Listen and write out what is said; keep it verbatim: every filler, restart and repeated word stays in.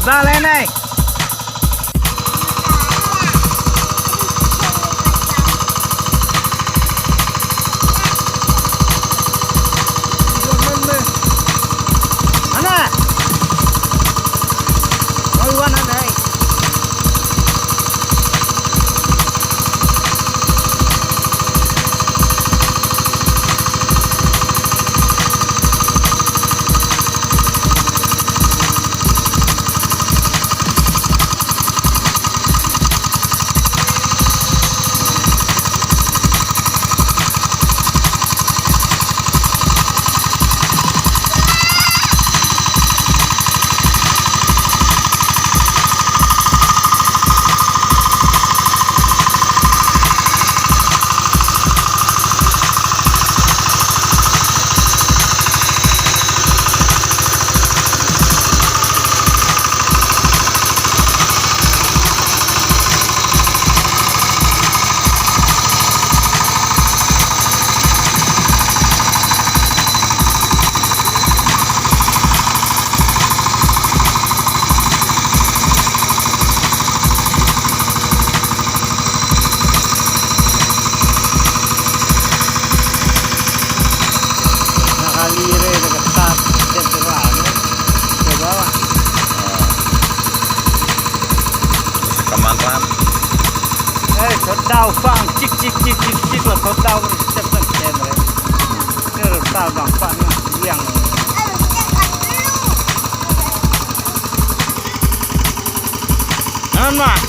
Dale, nei. Ana. Oi, wan, ana, nei. Na kali re da ka tat, jam tu lah, ne? Coba lah. Kaman ram. Eh, sedau pang, cik, cik, cik, cik, cik lah, sedau step, step, step, re. Ni rasa bang, pang, yang. Nan mah.